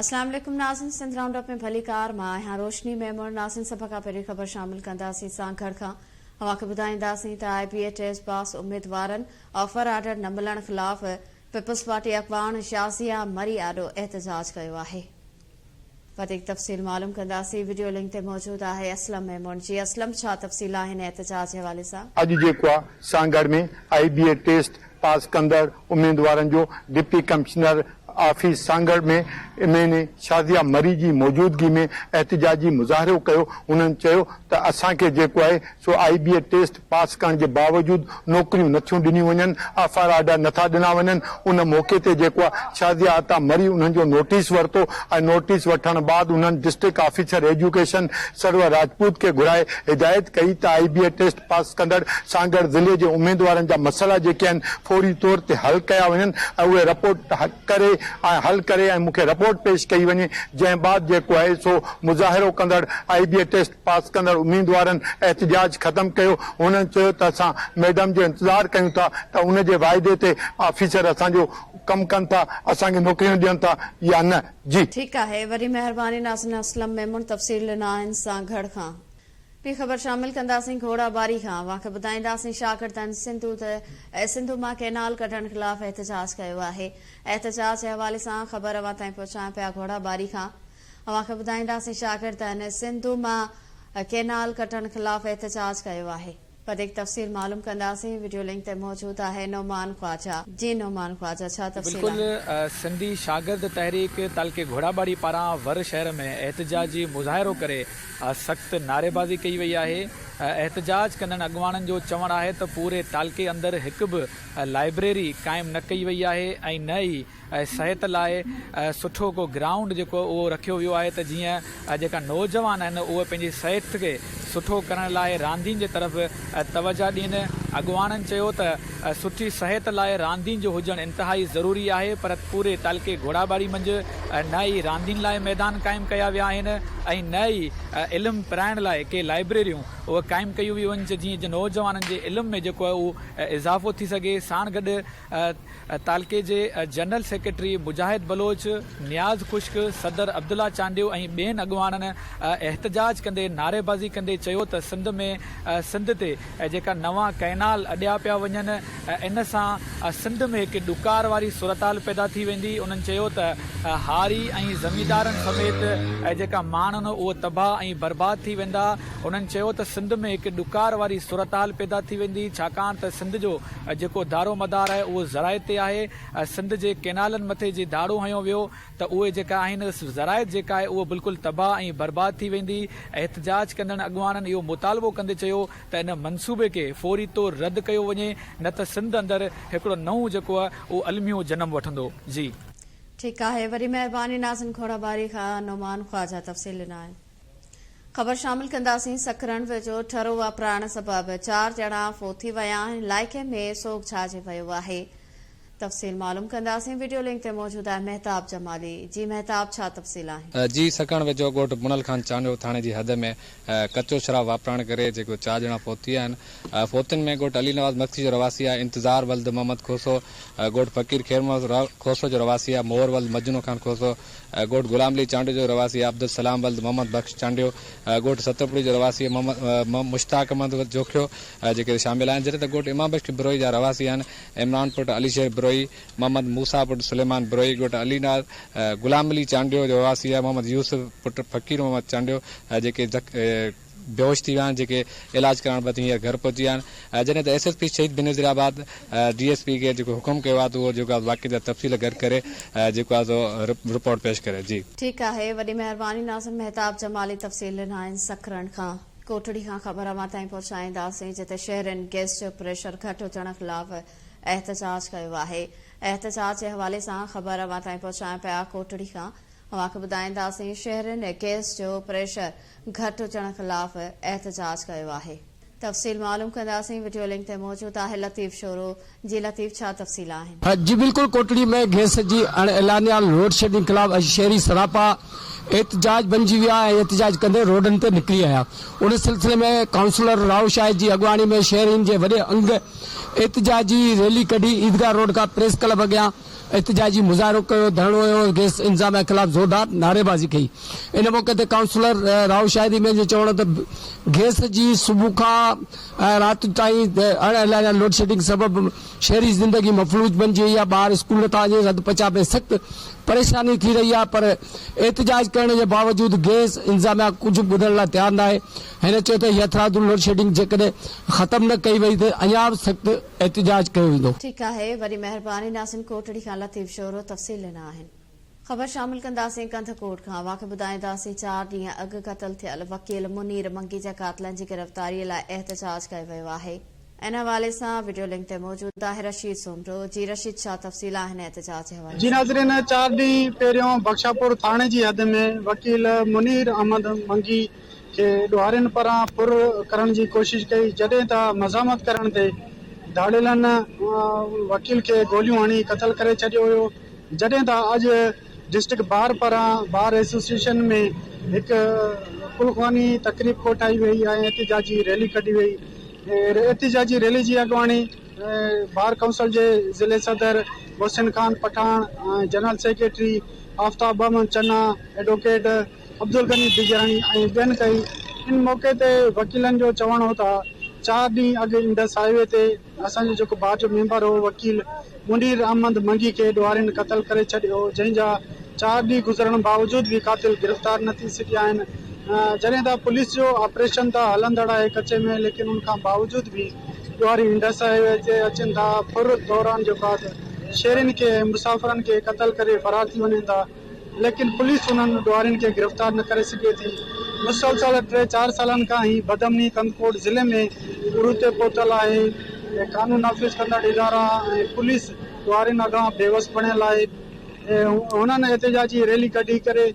اسلام عليڪم ناظرين سنڌ رائونڊ اپ ۾ ڀليڪار مان آهيان روشني ميمڻ ناظرين سڀ کان پهرين خبر شامل ڪنداسين سانگهڙ کان اوهان کي ٻڌائينداسين ته آء بي اي ٽيسٽ پاس اميدوارن آفر آرڊر نه ملڻ خلاف پيپلز پارٽي اڳواڻ شازيه مري آڏو احتجاج ڪيو آهي وڌيڪ تفصيل معلوم ڪنداسين وڊيو لنڪ تي موجود آهي اسلم ميمڻ جي اسلم ڇا تفصيل آهن احتجاج جي حوالي سان. اڄ جيڪو آ Sanghar ۾ I B A test pass ڪندڙ اميدوارن جو deputy commissioner office Sanghar ۾ M N A Shazia Marri جي موجودگي ۾ احتجاجي مظاهرو ڪيو انهن چيو ته اسان کي جيڪو آهي سو آء بي اي ٽيسٽ پاس ڪرڻ جي باوجود نوڪريون نٿيون ڏنيون وڃن، آفر آرڊر نٿا ڏنا وڃن، ان موقعي تي جيڪو آهي شازيه عطا مري انهن جو نوٽيس ورتو ۽ نوٽيس وٺڻ بعد انهن district officer education Sarwar Rajput کي گهرائي هدايت ڪئي ته آء بي اي ٽيسٽ پاس ڪندڙ سانگهڙ ضلعي جي اميدوارن جا مسئلا جيڪي آهن فوري طور تي حل ڪيا وڃن ۽ اهي رپورٽ ڪري ۽ حل ڪري ۽ مون کي رپورٽ پيش ڪئي وڃي جنهن بعد جيڪو آهي سو مظاهرو ڪندڙ آء بي اي ٽيسٽ پاس ڪندڙ اميدوارن احتجاج ختم ڪيو هنن چيو ته اسان ميڊم جو انتظار ڪيون ٿا ته ان جي واعدي تي آفيسر اسان جو ڪم ڪن ٿا اسان کي نوڪريون ڏين ٿا يا نه جي. ٺيڪ آهي وڏي مهرباني ناظرين اسلم ميمڻ تفصيل ڏنا آهن سانگهڙ کان. ٻي خبر شامل ڪنداسين گهوڙا ٻاري کان اوهان کي ٻڌائينداسين شاگردن سنڌو سنڌو مان ڪئنال ڪڍڻ خلاف احتجاج ڪيو آهي احتجاج جي حوالي سان خبر اوهان تائين پهچايان پيا گهوڙا ٻاري کان اوهان کي ٻڌائينداسين شاگردن سنڌو مان ڪئنال ڪڍڻ خلاف احتجاج ڪيو آهي. وڌيڪ تفصيل معلوم ڪنداسين وڊيو لنڪ تي موجود آهي نعمان خواجه جي نعمان خواجه ڇا تفصيل بلڪل آهن. سنڌي شاگرد تحريڪ تعلقي گهوڙاٻاڙي پاران ور شهر ۾ احتجاجي مظاهرو ڪري سخت نعريبازي ڪئي وئي آهي احتجاج ڪندڙ اڳواڻن جو چوڻ آهي ته پوري تعلقي اندر هڪ به لائبريري قائم نه ڪئي وئي آهي ۽ نه ئي ۽ صحت لاء سٺو ڪو گرائونڊ جيڪو اهو رکيو ويو آهي ته جيئن جيڪا نوجوان آهن اهي پنهنجي صحت کي سٺو ڪرڻ لاء راندين جي طرف توجه ڏين. اڳواڻن چيو ته سٺي صحت لاء راندين جو هجڻ انتهائي ضروري آهي پر پوري تعلقي گهوڙاٻاري منجهه نه ئي راندين لاء ميدان قائم ڪيا ويا آهن ۽ نه ئي علم پرائڻ لاء ڪي لائبريريون اهي قائم ڪيون ويون آهن جيئن نوجوانن جي علم ۾ جيڪو آهي اهو اضافو ٿي سگهي ساڻ گڏ تعلقي جي جنرل سيڪريٽري مجاهد بلوچ، نياز خشڪ، صدر عبدالله چانڊيو ۽ ٻين اڳواڻن احتجاج ڪندي نعريبازي ڪندي چيو ته سنڌ ۾ سنڌ تي جيڪا نوان ڪئنال اڏيا پيا وڃن ان سان سنڌ ۾ هڪ ڏڪار واري صورتحال پيدا ٿي ويندي انهن چيو ته هاري ۽ زميندارن سميت جيڪا ماڻهن اهو تباهه ۽ برباد ٿي ويندا انهن چيو ته سنڌ ۾ هڪ ڏڪار واري صورتحال پيدا ٿي ويندي ڇاڪاڻ ته سنڌ جو جيڪو دارو مدار آهي اهو زراعت تي آهي ۽ سنڌ جي ڪينالن مٿي جي ڌاڙو هنيو ويو ته اهي جيڪا آهن زراعت جيڪا آهي اهو بلڪل تباهه ۽ برباد ٿي ويندي احتجاج ڪندڙ اڳواڻن اهو مطالبو ڪندي چيو ته ان منصوبي کي فوري طور رد ڪيو وڃي نه ته سنڌ اندر هڪڙو نئون جيڪو آهي اهو الميو جنم وٺندو جي. ٺيڪ آهي وڏي مهرباني ناظم کوڙاٻاري کان نعمان خواجه تفصيل ڏنا آهن. خبر شامل ڪنداسين سکرن ويجهو ٺرو واپرائڻ سبب چار ڄڻا فوت ٿي ويا آهن علائقي ۾ سوڳ ڇائجي ويو آهي تفصيل معلوم ڪنداسين وڊيو لنڪ تي موجود آهي مهتاب جمالي جي مهتاب ڇا تفصيل آهن. جي سکرن ويجهو ڳوٺ بڻل خان چانڊيو ٿاڻي جي حد ۾ ڪچو شراب واپرائڻ ڪري جيڪو چار ڄڻا فوت ٿي ويا آهن فوتين ۾ ڳوٺ علي نواز مگسي جو رهواسي آهي انتظار ولد محمد کوسو ڳوٺ فقير خير محمد کوسو جو رهواسي آهي مور ولد مجنو خان کوسو ڳوٺ غلام علي چانڊيو جو رهواسي عبدالسلام ولد محمد بخش چانڊيو، ڳوٺ ستوپڙي جو رهواسي محمد مشتاق احمد ولد جوکيو جيڪي شامل آهن، جڏهن ته ڳوٺ امام بخش بروهي جا رهواسي آهن عمران پٽ علي شير بروهي، محمد موسيٰ پٽ سليمان بروهي، ڳوٺ علي ناز غلام علي چانڊيو جو رهواسي محمد يوسف پٽ فقير محمد چانڊيو جيڪي بيهوش ٿي ويا آهن جيڪي علاج ڪرائڻ بعد هينئر گهر پهچي ويا آهن جڏهن ته S S P Shaheed Benazirabad D S P کي جيڪو حڪم ڪيو آهي ته اهو جيڪو آهي واقعي جا تفصيل گڏ ڪري جيڪو آهي سو رپورٽ پيش ڪري جي. ٺيڪ آهي وڏي مهرباني ناظم مهتاب جمالي تفصيل ڏنا آهن سکرن کان ڪوٽڙي کان خبر اوهان تائين پهچائينداسين جتي شهرين گئس جو پريشر گهٽ هجڻ خلاف احتجاج ڪيو آهي احتجاج جي حوالي سان خبر اوهان تائين پهچايون پيا ڪوٽڙي کان اوهان کي ٻڌائينداسين شهرين گئس جو پريشر گهٽ هجڻ خلاف احتجاج ڪيو آهي تفصيل معلوم ڪنداسين وڊيو لنڪ تي موجود آهي لطيف شورو جي لطيف ڇا تفصيل آهن. جي بلڪل ڪوٽڙي ۾ گئس جي اڻ اعلانيل لوڊشيڊنگ خلاف اڄ شهري سراپا احتجاج بنجي ويا ۽ احتجاج ڪندي روڊن تي نڪري آيا ان سلسلي ۾ ڪائونسلر رائو شاهد جي اڳواڻي ۾ شهرين جي وڏي انگ احتجاجي ريلي ڪڍي عيدگاهه روڊ کان پريس ڪلب اڳيان احتجاجي مظاهرو ڪيو، ڌرڻو هنيو ۽ گئس انتظاميا خلاف زوردار نعريبازي ڪئي. ان موقعي تي ڪائونسلر رائو شاهدي مين جو چوڻ هو ته گئس جي صبح کان رات تائين اڻ اعلانيل لوڊشيڊنگ سبب شهري زندگي مفلوج بنجي وئي آهي، ٻار اسڪول نٿا وڃن، رڌ پچاء ۾ سخت پريشاني ٿي رهي آهي پر احتجاج ڪرڻ جي باوجود گئس انتظاميا ڪجهه به ٻڌڻ لاء تيار ناهي. هن چيو ته هي هٿرادو لوڊشيڊنگ جيڪڏهن ختم نه ڪئي وئي ته اڃا به سخت احتجاج ڪيو ويندو. ٺيڪ آهي وڏي مهرباني ناظرين ڪوٽڙي کان لطيف شورو تفصيل ڏنا آهن. خبر شامل ڪنداسين ڪنڌڪوٽ کان واقع ٻڌائينداسين چار ڏينهن اڳ قتل ٿيل وڪيل منير منگي جي قاتلن جي گرفتاري لاء احتجاج ڪيو ويو آهي ان حوالي سان وڊيو لنڪ تي موجود آهي رشيد سومرو جي رشيد ڇا تفصيل آهن احتجاج جي حوالي جي سان. ناظرين چار ڏينهن پهريون بخشاپور ٿاڻي جي حد ۾ وڪيل منير احمد منگي کي ڏوهارين پاران ڦر ڪرڻ جي ڪوشش ڪئي جڏهن ته مزاحمت ڪرڻ تي ڌاڙيلن وڪيل کي گوليون هڻي قتل ڪري ڇڏيو هيو جڏهن ته اڄ ڊسٽرڪٽ بار پاران بار ايسوسيئيشن ۾ هڪ قل خواني تقريب ڪوٺائي وئي ۽ احتجاجي ريلي ڪڍي وئي احتجاجي ريلي جي اڳواڻي بار ڪائونسل جي ضلعي صدر Mohsin Khan Pathan ۽ general secretary Aftab Ahmed Channa advocate Abdul Ghani Bijarani ۽ ٻين ڪئي. ان موقعي تي وڪيلن جو چوڻ هو ته چار ڏينهن اڳ انڊس هاء وي تي اسان جو جيڪو بار جو ميمبر هو وڪيل منير احمد منگي کي ڏوهارين قتل ڪري ڇڏيو هو جنهن جا چار ڏينهن گذرڻ باوجود به قاتل گرفتار نه ٿي سگهيا آهن جڏهن ته پوليس جو آپريشن ته هلندڙ آهي ڪچي ۾ ليڪن ان کان باوجود به ڏوهاري انڊس هاء وي تي اچن ٿا ڦر دوران جيڪو آهي ته شهرين کي ۽ مسافرن کي قتل ڪري فرار ٿي وڃن ٿا. ليڪن پوليس انهن ڏوهارين کي گرفتار نه ڪري سگهي ٿي. مسلسل ٽي چار سالن کان هي بدامني ڪنڌڪوٽ ضلعي ۾ عروج تي پهتل آهي ۽ قانون نافذ ڪندڙ ادارا ۽ پوليس ڏوهارين اڳان بيوس بڻيل آهي هنن احتجاجي ريلي ڪڍي ڪري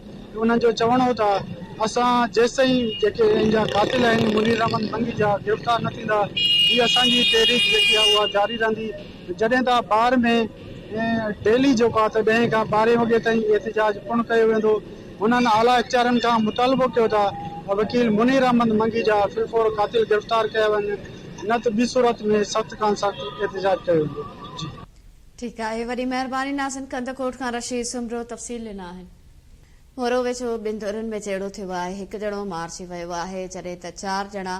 انهن جو چوڻ هو ته اسان جيستائين جيڪي ان جا قاتل آهن منير احمد منگي جا گرفتار نه ٿيندا هي اسان جي تحريڪ جيڪي آهي اها جاري رهندي جڏهن ته بار ۾ ڊيلي جيڪو آهي ته ڏهين کان ٻارهين وڳي تائين احتجاج پڻ ڪيو ويندو. هنن اعليٰ اختيارين کان مطالبو ڪيو ته وڪيل منير احمد منگي جا في الفور قاتل گرفتار ڪيا وڃن نه ته ٻي صورت ۾ سخت کان سخت احتجاج ڪيو ويندو. جي. ٺيڪ آهي وڏي مهرباني ناظرين ڪنڌڪوٽ کان رشيد سومرو تفصيل ڏنا آهن. مورو ويجهو ٻن ڌرين ۾ جهيڙو ٿيو آهي هڪ ڄڻو مارجي ويو آهي جڏهن ته چار ڄڻا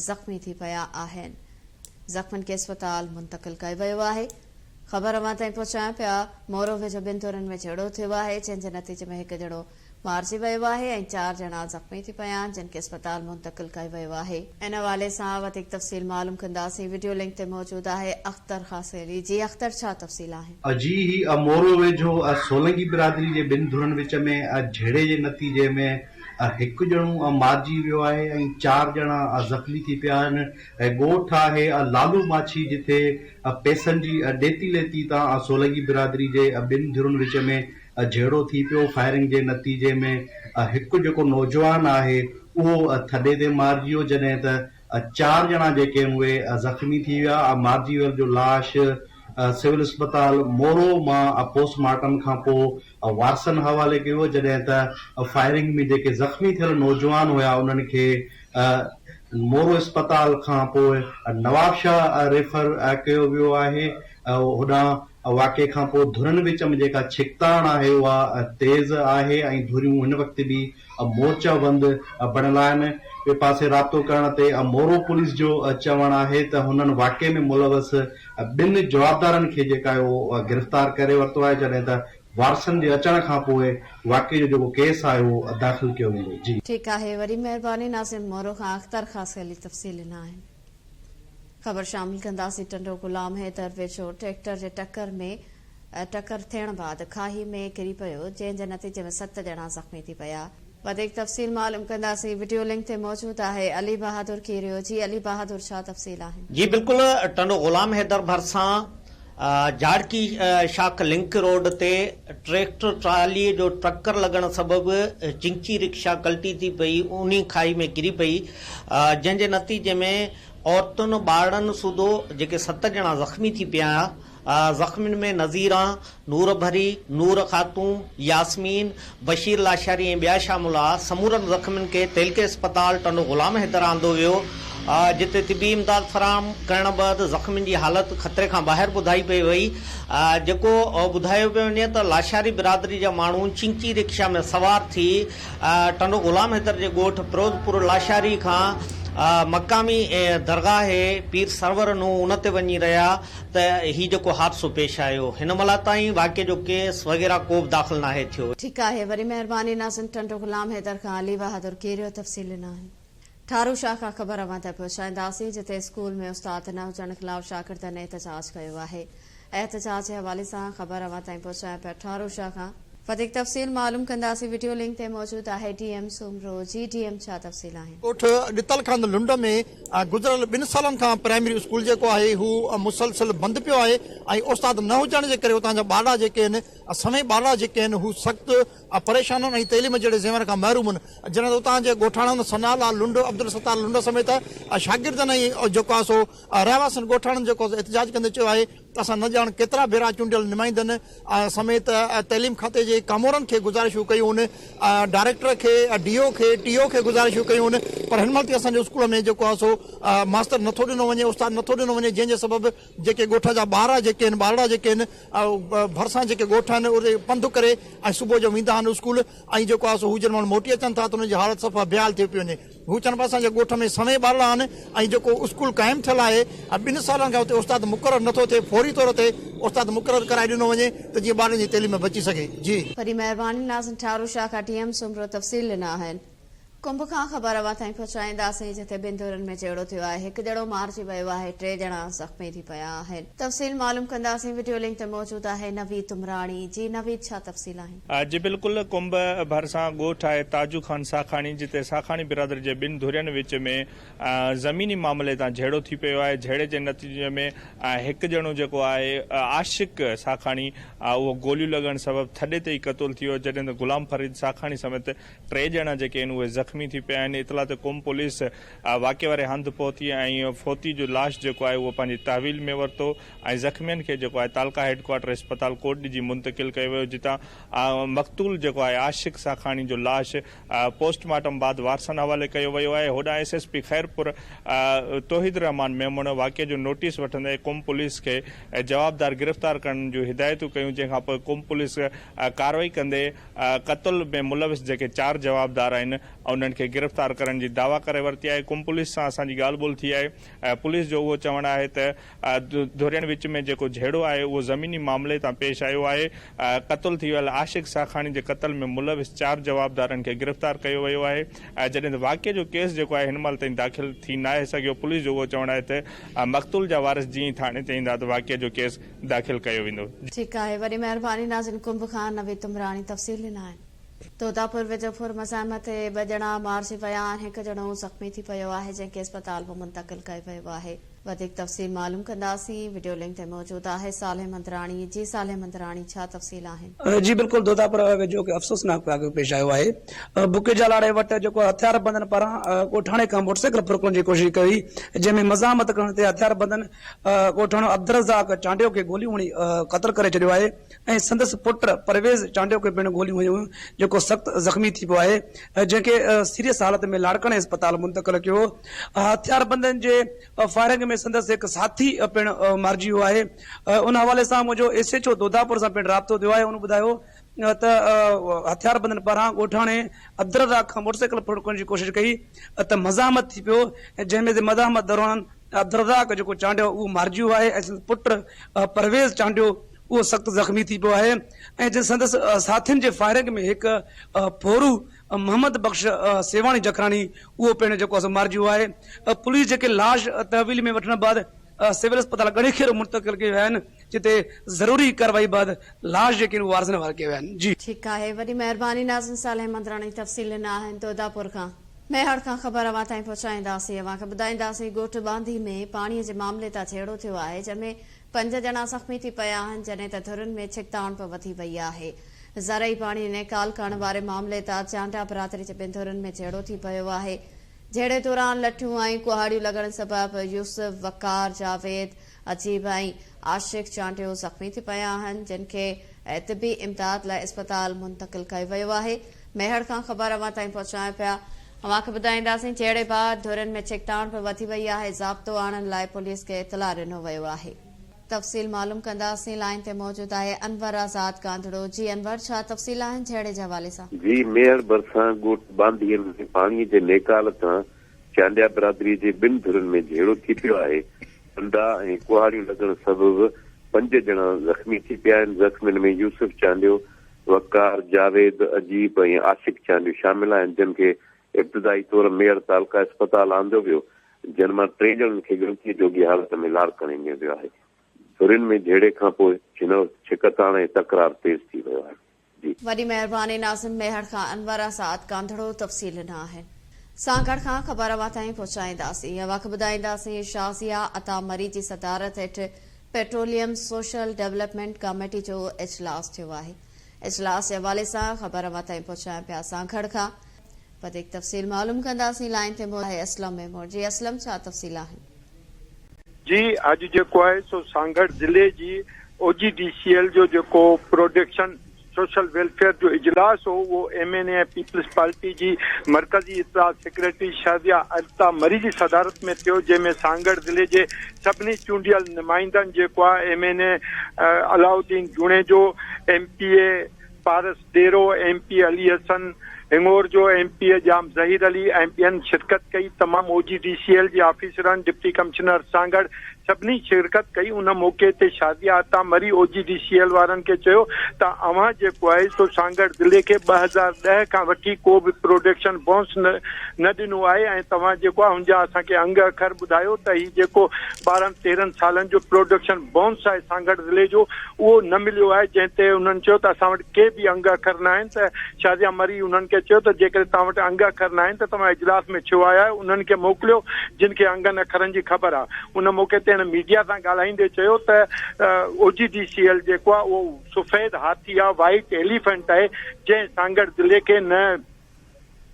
زخمي ٿي پيا آهن. زخمين کي اسپتال منتقل ڪيو ويو آهي. خبر اوهان تائين پهچايون پيا مورو ويجهو ٻن ڌرين ۾ جهيڙو ٿيو آهي جنهن جي نتيجي ۾ هڪ ڄڻو مارجي ويو آهي ۽ چار ڄڻا زخمي ٿي پيا آهن جن کي اسپتال منتقل ڪيو ويو آهي. ان حوالي سان وڌيڪ تفصيل معلوم ڪنداسين وڊيو لنڪ تي موجود آهي اختر خاصخيلي جي اختر ڇا تفصيل آهن. جي هي مورو ويجهو سولنگي برادري جي ٻن ڌرين وچ ۾ جهيڙي جي نتيجي ۾ هڪ ڄڻو مارجي ويو آهي ۽ چار ڄڻا زخمي ٿي پيا آهن. ۽ ڳوٺ آهي لالو ماڇي جتي پئسن جي ڏيتي ليتي تان سولنگي برادري جي ٻن ڌرين وچ ۾ جهيڙو ٿي پيو، فائرنگ جي نتيجي ۾ هڪ جيڪو نوجوان آهي اهو ٿڏي تي مارجي ويو جڏهن ته چار ڄڻا جيڪي آهن اهي زخمي ٿي ويا، مارجي ويل جو لاش سول اسپتال مورو مان پوسٽ مارٽم کانپوء وارثن حوالي ڪيو ويو جڏهن ته فائرنگ ۾ جيڪي زخمي ٿيل نوجوان هيا انهن کي مورو اسپتال کان پوء نوابشاهه ريفر ڪيو ويو آهي هوڏانهن واقعي کان پوء ڌرين وچ ۾ جيڪا ڇڪتاڻ آهي اها تيز آهي ۽ ڌريون هن وقت به مورچا بند بڻيل آهن ٻئي پاسي رابطو ڪرڻ تي مورو پوليس جو چوڻ آهي ته هنن واقعي ۾ ملوث ٻن جوابدارن کي جيڪا آهي اهو گرفتار ڪري ورتو آهي جڏهن ته وارثن جي اچڻ کان پوء واقعي جو جيڪو ڪيس آهي اهو داخل ڪيو ويندو. جي. ٺيڪ آهي وڏي مهرباني ناظم مورو کان اختر خاصخيلي تفصيل ڏنا آهن خبر شامل ڪنداسين ٽنڊو غلام حيدر ويجهو ٽريڪٽر جي ٽڪر ۾ ٽڪر ٿيڻ بعد کاهي ۾ ڪري پيو جنهن جي نتيجي ۾ ست ڄڻا زخمي ٿي پيا. وڌيڪ تفصيل معلوم ڪنداسين وڊيو لنڪ تي موجود آهي علي بهادر کيريو جي علي بهادر ڇا تفصيل آهن. جي بلڪل ٽنڊو غلام حيدر ڀرسان جاڙڪي شاخ لنڪ روڊ تي ٽريڪٽر ٽرالي جو ٽڪر لڳڻ سبب چنگچي رڪشا ڪلٽي ٿي پئي اونهي کاهي ۾ ڪري پئي جنهن جي نتيجي ۾ عورتن ٻارڙن سوڌو جيڪي ست ڄڻا زخمي ٿي پيا زخمين ۾ نظيران، نور ڀري، نور خاتون، ياسمين، بشير لاشاري ۽ ٻيا شامل ھئا. سمورن زخمين کي تعلقي اسپتال ٽنڊو غلام حيدر آندو ويو. جتي طبي امداد فراهم ڪرڻ بعد زخمين جي حالت خطري کان ٻاهر ٻڌائي پئي وئي، جيڪو ٻڌايو پيو وڃي ته لاشاري برادري جا ماڻهو چنگچي رڪشا ۾ سوار ٿي ٽنڊو غلام حيدر جي ڳوٺ پروزپور لاشاري کان مقامي درگاهه پير سرور نوح ان تي وڃي رهيا ته هي جيڪو حادثو پيش آيو هن مهل تائين واقعي جو ڪيس وغيره ڪو به داخل ناهي ٿيو. ٺيڪ آهي وري مهرباني ناظم ٽنڊو غلام حيدر کان علي بهادر ڪيريو تفصيل ڏنا آهن. ٺارو شاهه کان خبر اوهان تائين پهچائينداسين جتي اسڪول ۾ استاد نه هجڻ خلاف شاگردن احتجاج ڪيو آهي احتجاج جي حوالي سان خبر اوهان تائين پهچايان پيا ٺارو شاهه کان وڌيڪ تفصيل معلوم ڪنداسين وڊيو لنڪ تي موجود آهي ڊي ايم سومرو جي ڊي ايم ڇا تفصيل آهن. ڳوٺ ڏتل خان لنڊ ۾ گذريل ٻن سالن کان پرائمري اسڪول جيڪو آهي هو مسلسل بند پيو آهي ۽ استاد نه هجڻ جي ڪري اتان جا ٻارڙا جيڪي آهن سوين ٻارڙا جيڪي آهن هو سخت پريشان آهن ۽ تعليم جهڙي زيور کان محروم آهن جڏهن ته اتان جي ڳوٺاڻن ثناء الله لنڊ عبدالستار لنڊ سميت شاگردن ۽ جيڪو آهي سو رهواسين ڳوٺاڻن جيڪو احتجاج ڪندي چيو آهي ته اسان نه ڄاڻ ڪيترا ڀيرا چونڊيل نمائندن سميت تعليم کاتي جي ڪامورن کي گذارشون ڪيون آهن، ڊائريڪٽر کي، ڊي او کي، ٽي او کي گذارشون ڪيون آهن پر هن مهل تائين اسان جي اسڪول ۾ جيڪو آهي سو ماستر نٿو ڏنو وڃي، استاد نٿو ڏنو وڃي جنهن جي سبب جيڪي ڳوٺ جا ٻار جيڪي آهن ٻارڙا جيڪي آهن ڀرسان جيڪي ڳوٺ آهن اتي پنڌ ڪري ۽ صبح جو ويندا آهن اسڪول ۽ جيڪو آهي سو هو جڏهن موٽي اچن ٿا ته انهن جي حالت صفا بيحال ٿي پئي وڃي. هو چون پيا اسان جي ڳوٺ ۾ سوين ٻارڙا آهن ۽ جيڪو اسڪول قائم ٿيل آهي ۽ ٻن سالن کان اتي استاد مقرر نٿو ٿئي فوري طور تي استاد مقرر ڪرائي ڏنو وڃي ته جيئن ٻارڙن جي تعليم بچي سگهي جي. وڏي مهرباني ناظم ٺارو شاهه کان ڊي ايم سومرو تفصيل ڏنا آهن. ڪنب کان خبر اوهان تائين پهچائينداسين جتي ٻن ڌرين ۾ جهيڙو ٿيو آهي هڪ ڄڻو مارجي ويو آهي ٽي ڄڻا زخمي ٿي پيا آهن تفصيل معلوم ڪنداسين وڊيو لنڪ تي موجود آهي نويد تمراڻي جي نويد ڇا تفصيل آهن. جي بلڪل ڪنب ڀرسان ڳوٺ آهي تاجو خان ساکاڻي جتي ساکاڻي برادري جي ٻن ڌرين وچ ۾ زميني معاملي تان جهيڙو ٿي پيو آهي جهيڙي جي نتيجي ۾ هڪ ڄڻو جيڪو آهي عاشق ساکاڻي اهو گوليون لڳڻ سبب ٿڏي تي ئي قتل ٿي ويو جڏهن ته غلام فريد ساکاڻي سميت ٽي ڄڻا جيڪي آهن اهي زخمي ٿي پيا آهن اطلاع تي ڪنب پوليس واقعي واري هنڌ پهتي ۽ فوتي جو لاش جيڪو آهي اهو پنهنجي تحويل ۾ ورتو ۽ زخمين کي جيڪو آهي تعلقه هيڊ ڪوارٽر اسپتال ڪوٽڏجي منتقل ڪيو ويو جتان مقتول جيڪو آهي عاشق ساکاڻي جو لاش پوسٽ مارٽم بعد وارثن حوالي ڪيو ويو آهي هوڏانهن S S P Khairpur Tauheed ur Rehman Memon واقعي جو نوٽيس وٺندي ڪنب پوليس کي جوابدار گرفتار ڪرڻ جون هدايتون ڪيون جنهن کان پوء ڪنب پوليس ڪارروائي ڪندي قتل ۾ ملوث جيڪي چار جوابدار آهن انهن کي گرفتار ڪرڻ جي دعويٰ ڪري ورتي آهي ڪنب پوليس سان اسان جي ڳالهه ٻولهه ٿي آهي پوليس جو اهو چوڻ آهي ته ڌرين وچ ۾ جيڪو جهيڙو آهي اهو زميني معاملي تان پيش آيو آهي، قتل ٿي ويل عاشق ساکاڻي جي قتل ۾ ملوث چار جوابدارن کي گرفتار ڪيو ويو آهي، جڏهن ته واقعي جو ڪيس جيڪو آهي هن مهل تائين داخل ٿي ناهي سگهيو، پوليس جو اهو چوڻ آهي ته مقتول جا وارث جيئن ئي ٿاڻي تي ايندا ته واقعي جو ڪيس داخل ڪيو ويندو. ٺيڪ آهي وڏي مهرباني ناظرين ڪنب کان نويد تمراڻي تفصيل ڏنا آهن. توداپور ويجهو ڦر مزاحمت تي ٻه ڄڻا مارجي ويا آهن هڪ ڄڻو زخمي ٿي پيو آهي جنهن کي اسپتال ۾ منتقل ڪيو ويو آهي وڌيڪ تفصيل معلوم ڪنداسين وڊيو لنڪ تي موجود آهي صالح مندراڻي جي صالح مندراڻي ڇا تفصيل آهن. جي بلڪل دوداپور ويجهو هڪ افسوسناڪ واقعو پيش آيو آهي بڪي جالاڙي وٽ جيڪو هٿياربندن پاران ڳوٺاڻي کان موٽرسائيڪل ڦرڪڻ جي ڪوشش ڪئي وئي جنهن ۾ مزاحمت ڪرڻ تي هٿياربندن ڳوٺاڻو عبدالرزاق چانڊيو کي گوليون هڻي قتل ڪري ڇڏيو آهي ۽ سندس پٽ پرويز چانڊيو کي پڻ گوليون هنيون ويون جيڪو سخت زخمي ٿي پيو آهي جنهن کي سيريس حالت ۾ لاڙڪاڻي اسپتال منتقل ڪيو ويو. هٿياربندن جي فائرنگ ۾ سندس هڪ ساٿي پڻ مارجي ويو آهي. ان حوالي سان منهنجو ايس ايڇ او دوداپور سان پڻ رابطو ٿيو آهي ان ٻڌايو ته هٿياربندن پاران ڳوٺاڻي عبدالرزاق کان موٽرسائيڪل ڦرڻ جي ڪوشش ڪئي ته مزاحمت ٿي پيو جنهن ۾ مزاحمت دوران عبدالرزاق جيڪو چانڊيو اهو مارجي ويو آهي ۽ سندس پٽ پرويز چانڊيو اهو سخت زخمي ٿي پيو آهي ۽ جن سندس ساٿين جي فائرنگ ۾ هڪ ڦورو محمد بخش سيواڻي جکراڻي اهو پڻ جيڪو آهي سو مارجي ويو آهي پوليس جيڪي لاش تحويل ۾ وٺڻ بعد سول اسپتال ڳڙهي خيرو منتقل ڪيا ويا آهن جتي ضروري ڪارروائي بعد لاش جيڪي آهن اهي وارثن حوالي ڪيا ويا آهن جي. ٺيڪ آهي وڏي مهرباني ناظم صالح مندراڻي تفصيل ڏنا آهن دوداپور کان. ميهڙ کان خبر اوهان تائين پهچائينداسين اوهان کي ٻڌائينداسين ڳوٺ ٻانڌي ۾ پاڻي جي معاملي تان جهيڙو ٿيو آهي جنهن ۾ پنج ڄڻا زخمي ٿي پيا آهن جڏهن ته ڌرين ۾ ڇڪتاڻ به وڌي وئي آهي زرعي پاڻي نيڪال ڪرڻ واري معاملي تان چانڊيا برادري جي ٻن ڌرين ۾ جهيڙو ٿي پيو آهي جهيڙي دوران لٺيون ۽ ڪهاڙيون لڳڻ سبب يوسف وقار جاويد عجيب ۽ عاشق چانڊيو زخمي ٿي پيا آهن جن کي طبي امداد لاء اسپتال منتقل ڪيو ويو آهي. ميهڙ کان خبر اوهان تائين پهچايون پيا. اوهان کي ٻڌائينداسين جهيڙي بعد ڌرين ۾ ڇڪتاڻ به وڌي وئي آهي، ضابطو آڻڻ لاء پوليس کي اطلاع ڏنو ويو آهي. تفصيل معلوم ڪنداسين، لائين تي موجود آهي انور آزاد ڪانڌڙو، جي انور ڇا تفصيل آهن جهيڙي جي حوالي سان؟ جي ميهڙ ڀرسان ڳوٺ ٻانڌيء ۾ پاڻي جي نيڪال تان چانڊيا برادري جي ٻن ڌرين ۾ جهيڙو ٿي پيو آهي، ڏنڊا ۽ ڪهاڙيون لڳڻ سبب پنج ڄڻا زخمي ٿي پيا آهن، زخمين ۾ يوسف چانڊيو، وقار، جاويد، عجيب ۽ عاشق چانڊيو شامل آهن، جن کي ابتدائي طور ميهڙ تعلقه اسپتال آندو ويو، جن مان ٽي ڄڻن کي ڳڻتيء جوڳي حالت ۾ لاڙڪاڻي نيو ويو آهي. ڌرين ۾ جهيڙي کانپوء هن وقت ڇڪتاڻ ۽ تڪرار تيز ٿي ويو آهي. جي. وڏي مهرباني ناظم ميهڙ کان انور آزاد ڪانڌڙو تفصيل ڏنا آهن. سانگهڙ کان خبر اوهان تائين پهچائينداسين. اوهان کي ٻڌائينداسين شازيه عطا مري جي صدارت هيٺ پيٽروليم سوشل ڊولپمينٽ ڪاميٽي جو اجلاس ٿيو آهي. اجلاس جي حوالي سان خبر اوهان تائين پهچايان پيا سانگهڙ کان وڌيڪ تفصيل معلوم ڪنداسين لائين تي موجود آهي اسلم ميمڻ جي اسلم ڇا تفصيل آهن. جي اڄ جيڪو آهي سو سانگهڙ ضلعي جي او جي ڊي سي ايل جو جيڪو پروڊڪشن سوشل ويلفيئر جو اجلاس هو اهو M N A ۽ peoples party جي مرڪزي اطلاعات سيڪريٽري شازيه ارتا مري جي صدارت ۾ ٿيو جنهن ۾ سانگهڙ ضلعي جي سڀني چونڊيل نمائندن جيڪو آهي M N A Alauddin Junejo, M P A Paras Dero, M P A Ali Hassan Hingorjo, M P A Jam Zaheer Ali ۽ ٻين شرڪت ڪئي تمام او جي ڊي سي ايل جي آفيسرن ڊپٽي ڪمشنر سانگهڙ سڀني شرڪت ڪئي ان موقعي تي Shazia Ata Marri O G D C L وارن کي چيو ته اوهان جيڪو آهي سو سانگهڙ ضلعي کي 2010 کان وٺي ڪو به پروڊڪشن بونس نه ڏنو آهي ۽ توهان جيڪو آهي ان جا اسان کي انگ اکر ٻڌايو ته هي جيڪو 12 13 سالن جو پروڊڪشن بونس آهي سانگهڙ ضلعي جو اهو نه مليو آهي جنهن تي انهن چيو ته اسان وٽ ڪي به انگ اکر نه آهن ته شازيه مري انهن کي چيو ته جيڪڏهن توهان وٽ انگ اکر نه آهن ته توهان اجلاس ۾ ڇو آيا آهيو انهن کي موڪليو جن کي انگن اکرن جي خبر آهي ان موقعي تي هن ميڊيا سان ڳالهائيندي چيو ته او جي ڊي سي ايل جيڪو آهي اهو سفيد هاٿي آهي وائيٽ ايليفنٽ آهي جنهن سانگهڙ ضلعي کي نه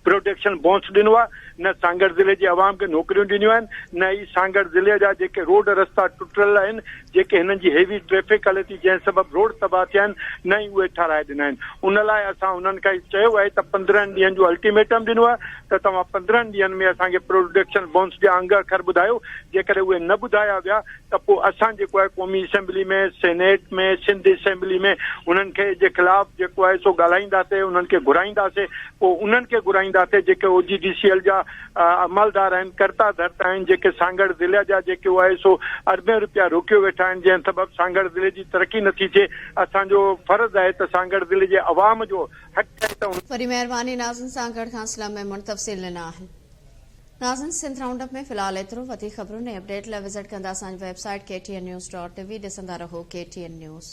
پروڊڪشن بونس ڏنو آهي، نه سانگهڙ ضلعي جي عوام کي نوڪريون ڏنيون آهن، نه ئي سانگهڙ ضلعي جا جيڪي روڊ رستا ٽٽل آهن، جيڪي هنن جي هيوي ٽريفڪ هلي ٿي جنهن سبب روڊ تباهه ٿيا آهن، نه ئي اهي ٺهرائي ڏنا آهن. ان لاء اسان هنن کي چيو آهي ته 15 ڏينهن جو الٽيميٽم ڏنو آهي ته توهان 15 ڏينهن ۾ اسان کي پروڊڪشن بونس جا انگ اکر ٻڌايو، جيڪڏهن اهي نه ٻڌايا ويا ته پوء اسان جيڪو آهي قومي اسيمبلي ۾، سينيٽ ۾، سنڌ اسيمبلي ۾ انهن کي جي خلاف جيڪو آهي سو ڳالهائينداسي، انهن کي گهرائينداسي، پوء انهن کي گهرائينداسي جيڪي او جي ڊي سي ايل جا عملدار آهن، ڪرتا ڌرتا آهن، جيڪي سانگهڙ ضلع جا جيڪي آهي سو اربين روپيا روڪيو ويٺا آهن، جنهن سبب سانگهڙ ضلعي جي ترقي نٿي ٿئي، اسان جو فرض آهي ته سانگهڙ ضلعي جي عوام جو حق آهي ته ان. وڏي مهرباني ناظم سانگهڙ کان اسلم ميمڻ تفصيل ڏنا آهن. ناظرين سنڌ رائونڊ اپ ۾ في الحال ايترو وڌيڪ خبرن ۽ اپڊيٽ لاء وزٽ ڪندا اسان جي website K T N news dot T V ڏسندا رهو ڪي ٽي اين نيوز.